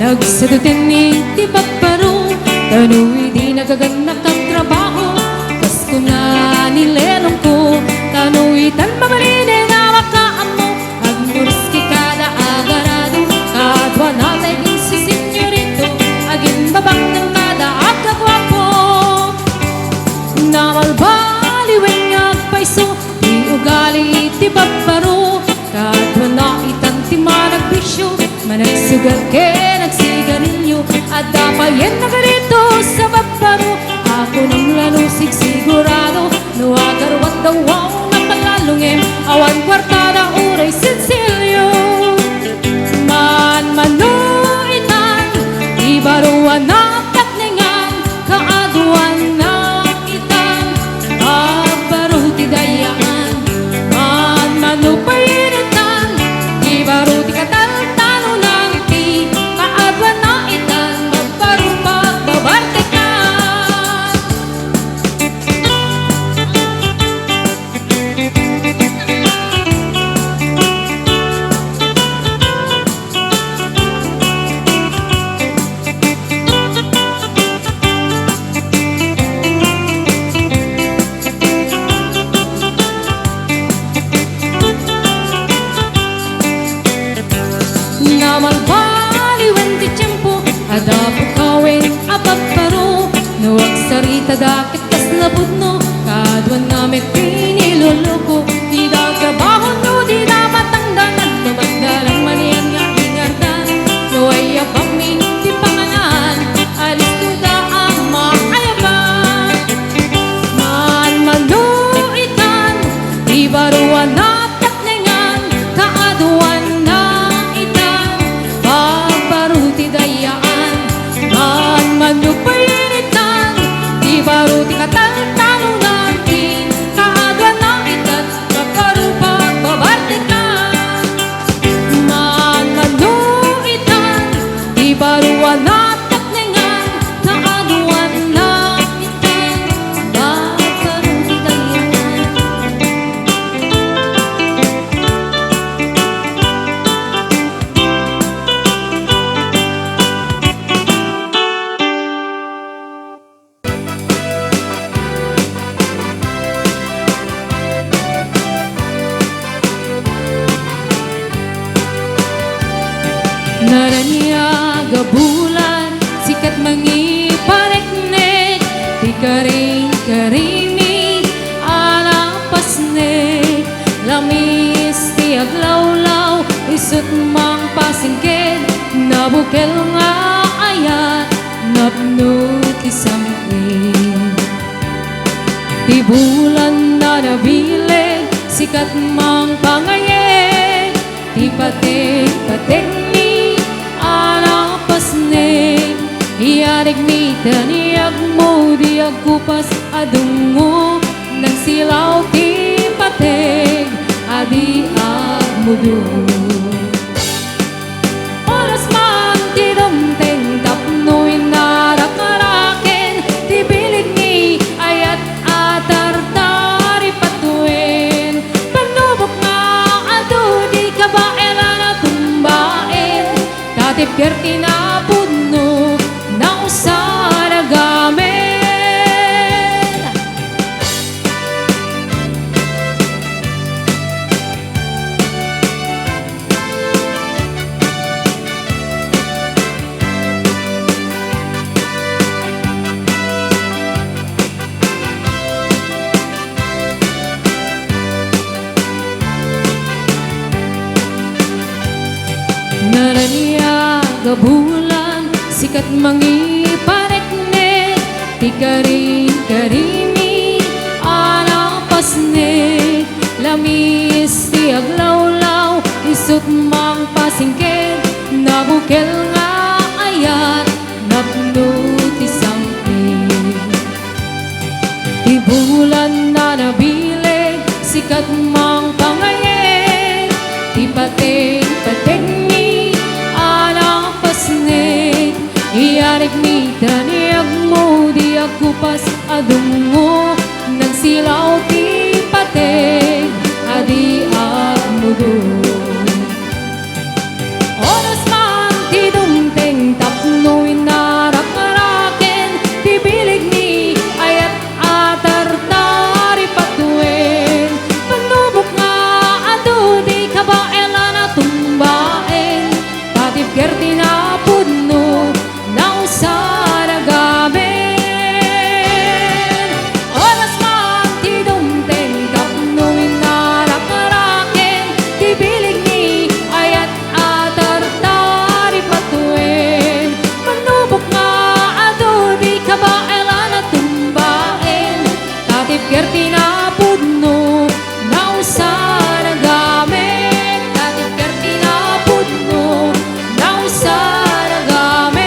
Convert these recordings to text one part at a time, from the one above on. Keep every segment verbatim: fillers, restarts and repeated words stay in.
Agsadutenni ti babbaro, tano idi nagagannak a trabaho. Kas kuna ni lelongko, tano itan mabalinen a makaammo. Agmuriski kada agarado, kaduana tay ken si Senyorito, agimbabaknang kada agkaguapo. Namalbaliwen nga agpayso ti ugali ti babbaro, kaduana itan ti managbisio, managsugat ken agsigarilio. Adda payen nagarito sa babbaro, a kunam la no sigsigurado, no agaruat dawaw na palalungem, awan kuartada uray sinsilio. Manmano itan ti baro a napatnengan, kaaduanna itan babbaro ti dayaan. Manmano payen itan ti baro ti kataltalonan, ti kaaduanna itan babbaro pagbabartekan. Namalbaliwen ti tiempo, adda pukawen a babbaro, no agsaritada ket kasla pudno, kaduana met ti niloloko. Dida agtrabaho no dida matangdanan, no magdarang manian nga ingardan, no ayabakmi ti panganan, alistoda a maayaban. Manmano itan ti baro a napatnengan, kaaduanna itan babbaro ti dayaan. Manmano payen itan ti baro ti kataltalonan, ti kaaduanna itan babbaro pagbabartekan. Manmano itan ti baro a napatnengan, kaaduanna itan babbaro ti dayaan. Naraniag a bulan, sika ti mangipareknek, ti karinkarimi a napasnek. Lamis ti aglawlaw, isut' mangpasingked, nabukel nga ayat, napno ti sam-id. Ti bulan a nabileg, sika ti mangpangayeg, ti pateg-pategmi a napasnek. Iyaregmi ti aniagmo, di agkupas a dungngo, nagsilaw ti pateg a di agmudo. Oras man ti dumteng tapno inarak-araken ti bilegmi, ayat a tartaripatuen. Pannubok nga adu, di kabaelan a tumbaen, tatipker ti napudno, nausar a gamen. Naraniag a bulan, sika ti mangipareknek, ti karinkarimi a napasnek. Lamis ti aglawlaw, isut' mangpasingked, nabukel nga ayat, napno ti sam-id. Ti bulan a nabileg, sika ti mangpangayeg, ti pateg-pategmi a napasnek. Iyaregmi ti aniagmo, di agkupas a dungngo, nagsilaw ti pateg a di agmudo. Oras man ti dumteng Ker ti napudno, nausan a gamit. Ket ker ti napudno, nausan a gamit.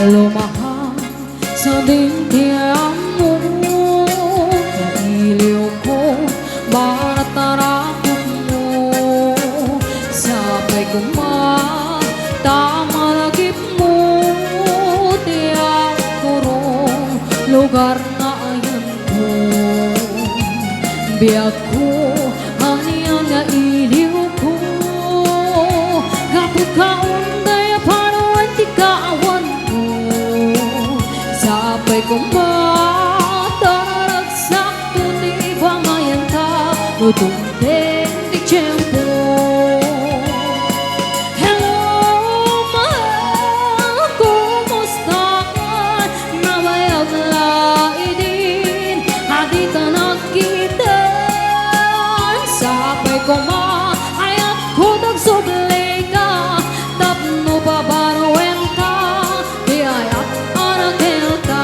Lumahan sadin ti ammo, kailiwko, banat a rakupmo. Sapay koma ta malagipmo ti agturong lugar nga ayanko. Biagko, ania nga iliwko, gapu ka unday a panawen ti kaawanko. Sapay koma ta naragsakto ti bangayanta, no tungteng ti tiempo. Hello, mahal, kumusta ka? Nabayag la idin, a dita nagkita. Sapay koma, ayatko ta agsubli ka, tapno pabaroenta ti ayat a nakelta.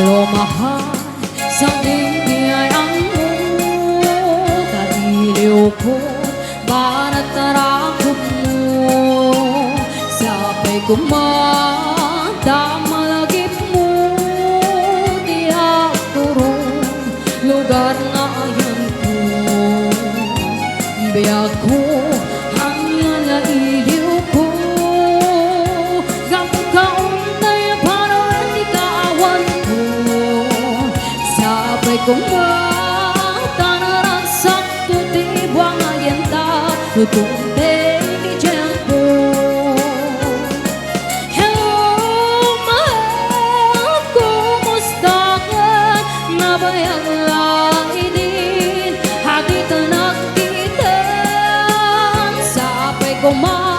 Lumahan sadin ti ay-ayatmo, kailiwko, banat a rakupmo. Sapay koma ta malagipmo ti agturong lugar nga ayanko. Biagko, ania nga iliwko, gapu ka unday a panawen ti kaawanko. Sapay koma ta naragsakto ti buangayenta, no tungteng ti tiempo. Hello, mahal, kumusta ka? Nabayag la idin, a dita nagkita. Sapay koma,